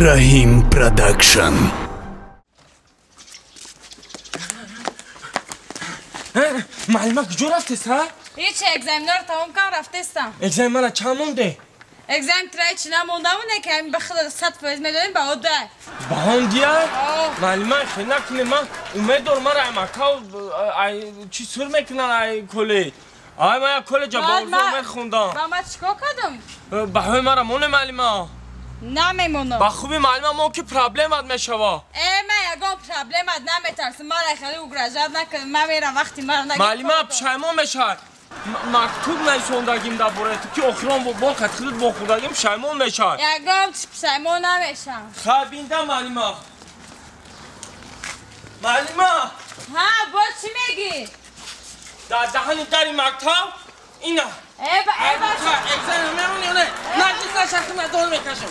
Раҳим Продакшн. Муаллима, куҷо рафтест, ҳа? Ҳечи, экзаменаро тамом кам рафтестам. Экзамен мара чанд монде? Экзамен тирай чи намондамоне, ки ҳамин ба худа 100% медонем, ба одай. Баҳом дия? Муаллима, хел накунем, ман умед дорам, мара макав чи сур мекунан ай коллеҷ. Ай, ман як коллеҷа ба орзу мехондам. Ба ман чикор кардам? Баҳои мара моне, муаллима. Намемонам. Ба хуби, муаллима, мо ки проблемат мешава. Э, ман ягон проблемат наметарсам, мара хеле угрожать накун, ман мерам вақти мара нагир. Муаллима, пушаймон мешавад. Мактуб нависондагим дар бораи ту, ки охирон бо хатхилит вохӯрдагим, пушаймон мешавад. Ягон чи пушаймон намешавам. Хай, бинда, муаллима. Муаллима! Ҳа, боз чӣ мегӣ? Дар даҳани дари мактаб ина. Э, э, бача. Экзамен мемонӣ ё не? Наздик наша, хина дор мекашам.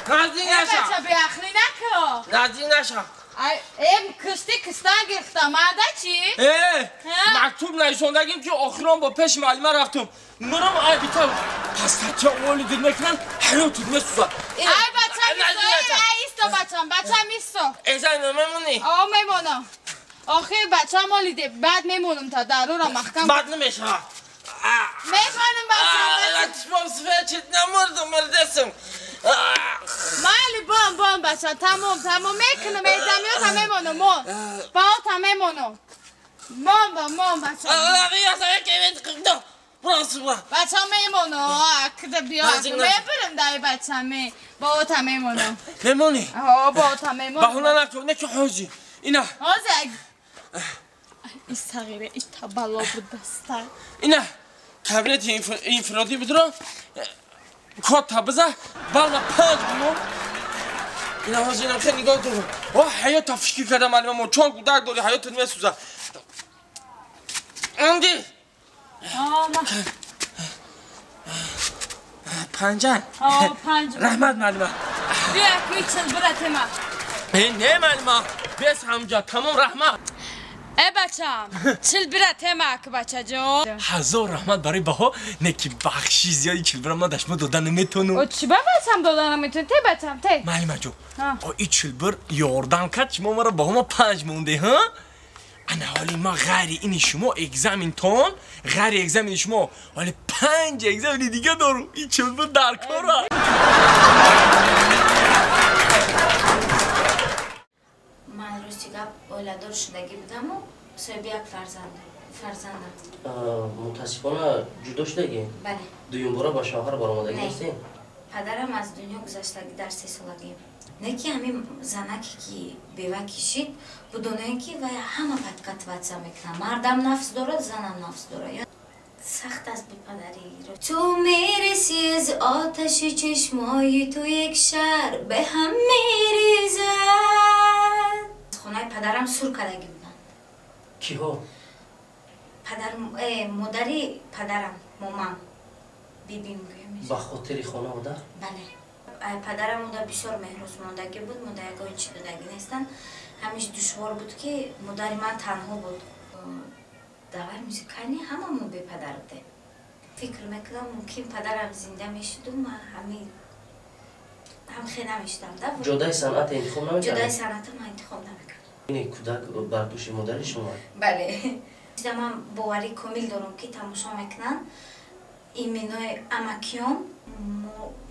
Наздик наша. Э, бача, беақлӣ накун. Наздик наша. Ай, э, кишти кистан гирифтам, мада чӣ? Э, мактуб нависондагим, ки охирон бо пеши муаллима рафтум. Нурам ай бита пастача оли дид мекунанд, ҳаётут месӯзад. Ай, бача, мисо, ай, исто, бачам, бачам, исто. Экзамен мемонӣ? О, мемонам. Охир бачам олиде, баъд мемонам та дарура маҳкам. Баъд намешавад. Мемонам, бачам. Чашмам сфед шид, намурдам, мурдасам. Майли, бом, бом, бачам, тамом, тамом, мекунам, экзаменота мемонам, мон. Баота мемонам. Мон, бом, мон, бачам. Бачам мемонам, акда биё, мебарам дай бачам, баота мемонам. Мемонӣ? Ҳо, баота мемонам. Баҳона накун, не ки ҳозир. Ина. Ҳозир. Ин сағире, ин табало будаста. Ина, кабинети инфиродӣ бидро, код биза, балма 5 бимон. Ина ҳозир инам хел нигоҳ дорам. О, ҳаёта фикр кардам, муаллима, мо чон кӯдак дорӣ, ҳаётат месӯзад. Анди. Панҷа? Ҳо, панҷ. Раҳмат, муаллима. Биё, куи чил бира тема. Не, муаллима, бес ҳамҷа, тамом, раҳмат. Э, бачам, чил бира тема, ак бачаҷон. Ҳазор раҳмат барои баҳо, не ки бахши зиёди чил бира ман дашма дода наметонам. О, чӣ ба бачам дода наметонӣ? Те, бачам, те. Муаллимаҷон, о, и чил бир ёрдам кард, шумо мара баҳо ма 5 монде, ҳа? Ана ҳоли ма ғайри ини шумо экзаментон, ғайри экзамени шумо, ҳоли 5 экзамени дига дорум. И чил бир дар кор аст. Ман рости гап оиладор шудагӣ будаму соҳиби як фарзандам. Мутаассифона ҷудо шудагӣ? Бале. Дуюмбора ба шавҳар баромадагӣ ҳастем? Падарам аз дунё гузаштагӣ дар 3 солагӣ. Не ки ҳамин занаке ки бева кишид, будонае ки вай ҳама подкатываться мекунад. Мардам нафс дорад, занам нафс дорад. Сахт аст бепадарӣ. Ту мерасӣ аз оташи чашмои ту як шаҳр ба ҳам мерезад. Хонаи падарам сур кардагӣ буданд. Киҳо? Модари падарам, момам, бибим гӯям. Ба хотири хонавода? Бале. Падарам уда бисёр меҳрусмондагӣ буд, мода ягон чӣ додагӣ нестанд. Ҳамиш душвор буд, ки модари ман танҳо буд. Давай музикални ҳамамон бепадар будем. Фикр мекунам, мумкин падарам зинда мешуду, ман ҳам хе намешудам. Ҷодаи санъат интихоб намекардед? Ҷодаи санъата ман интихоб намекардам. Ин кӯдак бар дӯши модари шумо? Бале. Ман боварӣ комил дорам, ки тамошо мекунанд. Именои амакиён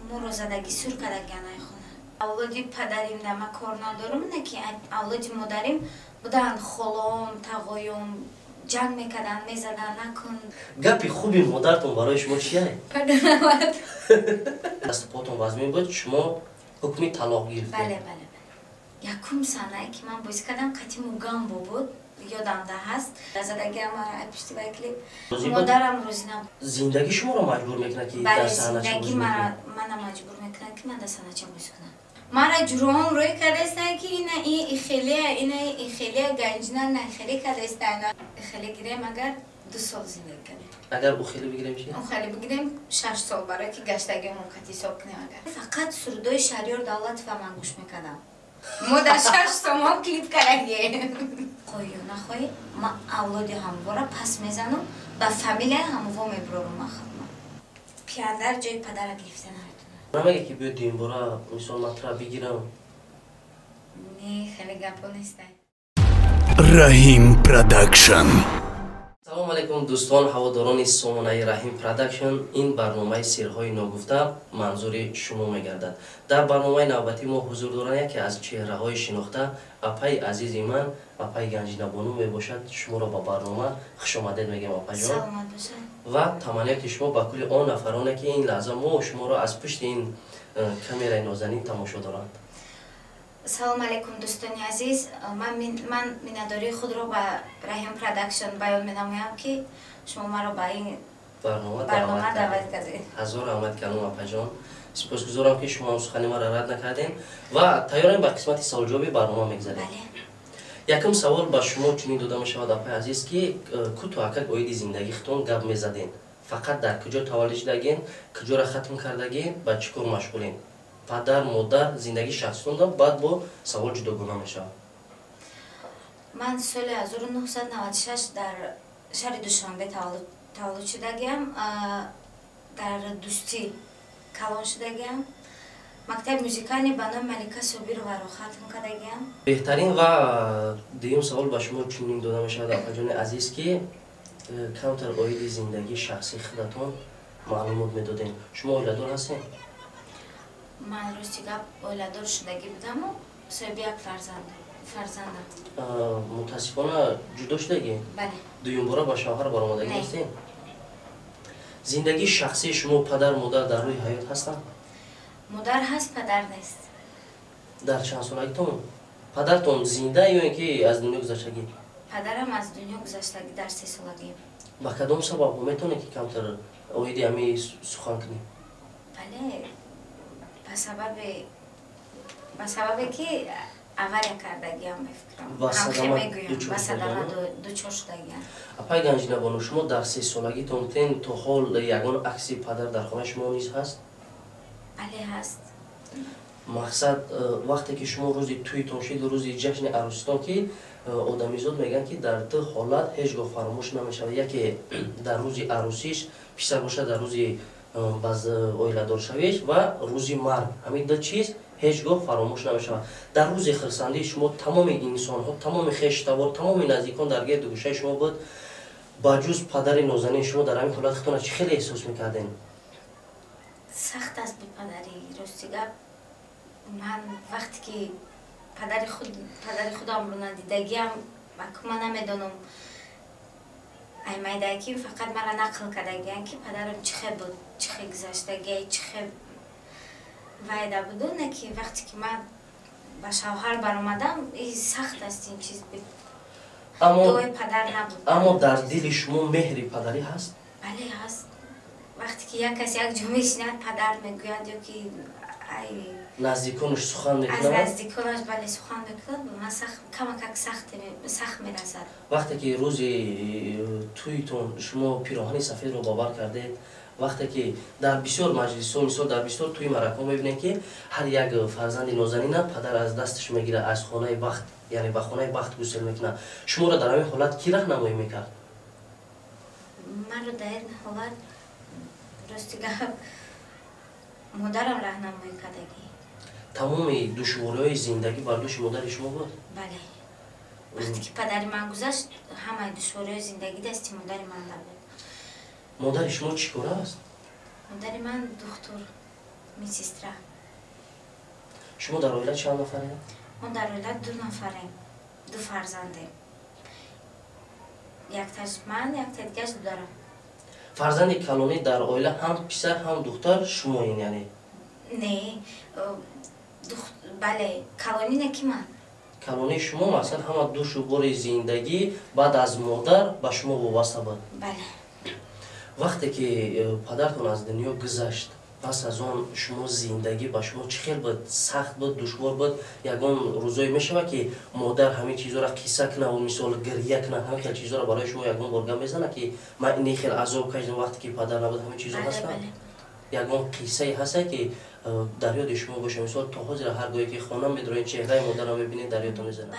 моро задагӣ сур кардагиан ай хона. Авлоди падарим да ман кор надорам, не ки авлоди модарим буданд холом, тағоём, ҷанг мекарданд, мезаданд, накун. Гапи хуби модартон барои шумо чия? Падарамад. Дасту потон вазмин буд, шумо ҳукми талоқ гирифтед. Бале, бале, бале. Якум санае ки ман бозӣ кардам, қати Мугамбо буд, ёдам да ҳаст. Задагиам мара пишти вай клип. Модарам розӣ набуд. Зиндагӣ шуморо маҷбур мекунад, ки дар саҳнача Бале, бозӣ зиндагӣ мекунед? мана маҷбур мекунад, ки ман дар саҳнача бозӣ кунам. Мара ҷуром рӯй кардастанд, ки ина ин ихелия, ина ихелия, ганҷина на ихелӣ кардастанд. Ихелӣ гирем, агар 2 сол зиндагӣ кардем. Агар ухелӣ бигирем чӣ? Ухелӣ бигирем 6 сол, барое ки гаштагиамон қати ҳисоб кунем агар. Фақат сурудои Шаҳриёр Давлатова ман гӯш мекардам. Мо дар 6 сомон клип кардагем. Хоҳӣ ё нахоҳӣ, ман авлоди ҳамвора пас мезанам, ба фамилияи ҳамво мебурорам ман худман. Пияндар ҷои падара гирифта наметавонад. Намега ки биё дуюмбора мисол ман тура бигирам? Не, хеле гапо нестай. Раҳим Продакшн. Салом алейкум, дӯстон, ҳаводорони сомонаи Раҳим Продакшн. Ин барномаи сирҳои ногуфта манзури шумо мегардад. Дар барномаи навбатӣ мо ҳузур доранд яке аз чеҳраҳои шинохта, апаи азизи ман, апаи Ганҷинабону мебошад. Шуморо ба барнома хушомадед мегӯям, апаҷон. Саломат бошед. Ва таманниёти шумо ба кулли он нафароне, ки ин лаҳза мо шуморо аз пушти ин камераи нозанин тамошо доранд. Салом алейкум, дӯстони азиз. Ман миннатдории худро ба Раҳим Продакшн баён менамоям, ки шумо маро ба ин барнома барнома даъват кардед. Ҳазор раҳмат калом, апаҷон. Сипосгузорам, ки шумо сухани маро рад накардем ва тайёрем, ба қисмати саволҷавоби барнома мегзарем. Бале. Якум савол ба шумо чунин дода мешавад, апаи азиз, ки кӯтоҳакак оиди зиндагии худтон гап мезадем. Фақат дар куҷо таваллуд шудагин, куҷоро хатм кардагин, ба чӣ кор машғулен, падар, модар, зиндагии шахситон, баъд бо савол ҷудогона мешавад. Ман соли 1996 дар шаҳри Душанбе таваллуд шудагиам, дар Дӯстӣ калон шудагиам, мактаби музикалӣ ба номи Малика Собированаро хатм кардагиам. Беҳтарин. Ва дуюм савол ба шумо чунин дода мешавад, апаҷони азиз, ки камтар оиди зиндагии шахсии худатон маълумот медодем. Шумо оиладор ҳастем? Ман, рости гап, оиладор шудагӣ будаму соҳиби як фарзандам. Мутаассифона, ҷудо шудагӣ? Бале. Дуюмбора ба шавҳар баромадагӣ Не. ҳастем? Зиндагии шахсии шумо, падар, модар дар рӯи ҳаёт ҳастанд? Модар ҳаст, падар нест. Дар чанд солагитон падартон зинда ё ин ки аз дунё гузаштагӣ? Падарам аз дунё гузаштагӣ дар 3 солагӣ. Ба кадом сабаб, метавонед ки камтар оиди ҳамин сухан кунем? Бале, ба сабабе ки авария кардагиам, мефикрам. Ба ҳамхе садама мегӯям дучор ба садама шудагиам? Дучор шудагиам. Апай Ганҷинабону, шумо дар 3 солагитон тен то ҳол ягон акси падар дар хонаи шумо низ ҳаст? Бале, ҳаст. Мақсад, вақте ки шумо рӯзи тӯйтон шид, рӯзи ҷашни арӯситон, ки одамизод мегӯянд, ки дар ду ҳолат ҳеҷ гоҳ фаромӯш намешавад: яке дар рӯзи арӯсиш, писар бошад, дар рӯзи оиладоршавиш ва рӯзи марг. Ҳамин ду чиз ҳеҷ гоҳ фаромӯш намешавад. Дар рӯзи хирсандии шумо тамоми инсонҳо, тамоми хештабор, тамоми наздикон дар гирду гӯшаи шумо буд, ба ҷуз падари нозанини шумо. Дар ҳамин ҳолат худтона чӣ хеле эҳсос мекардем? Сахт аст бепадарӣ, рости гап. Ман вақте ки падари худамро надидагиам, ман намедонам, аймайдаки фақат мара нақл кардагиям, ки падарам чӣ хел буд, чӣ хел гузаштагия, чӣ хел вайда буду. Не ки вақте ки ман ба шавҳар баромадам, и сахт аст ин чиз, дуои падар набуд. Аммо дар дили шумо меҳри падарӣ ҳаст? Бале, ҳаст. Вақте ки як кас як ҷо мешинад, падар мегӯяд ё ки ай наздиконаш сухан аз мекунанд? Наздиконаш, бале, сухан мекунад, ба ман камакак сахт мерасад. Вақте ки рӯзи тӯйтон шумо пироҳани сафедро ба бар кардед, вақте ки дар бисёр маҷлисҳо, мисол, дар бисёр тӯи маъракаҳо мебинем, ки ҳар як фарзанди нозанина падар аз дасташ мегирад, аз хонаи бахт, яъне ба хонаи бахт гусел мекунад. Шуморо дар ҳамин ҳолат кӣ раҳнамоӣ мекард? Маро дар ин ҳолат, рости гап, модарам раҳнамоӣ кардагӣ. Тамоми душвориҳои зиндагӣ бар дӯши модари шумо буд? Бале, вақте ки падари ман гузашт, ҳамаи душвориҳои зиндагӣ дасти модари ман буд. Модари шумо чӣ кора аст? Модари ман духтур, медсестра. Шумо дар оила чанд нафаред? Мо дар оила ду нафарем, ду фарзандем: якташ ман, якта дигаш додарам. Фарзанди калонӣ дар оила, ҳам писар, ҳам духтар, шумоин, яъне? Не, бале, калонӣ не ки ман. Калонии шумо. Мақсад, ҳама душу бори зиндагӣ баъд аз модар ба шумо вобаста буд? Бале. Вақте ки падартон аз дунё гузашт, пас аз он шумо зиндагӣ ба шумо чӣ хел буд? Сахт буд, душвор буд? Ягон рӯзое мешавад, ки модар ҳамин чизоро қисса кунаву, мисол, гирья кунад? Ҳамин хел чизоро барои шумо ягон бор гап мезанад, ки ман ин хел азоб кашидам, вақте ки падар набуд? Ҳамин чизо ҳастанд? Ягон қиссае ҳаста, ки дар ёди шумо боша, мисол, то ҳозира ҳар гоҳе ки хона медроед, чеҳраи модарро мебинед, дар ёдтон мезанад?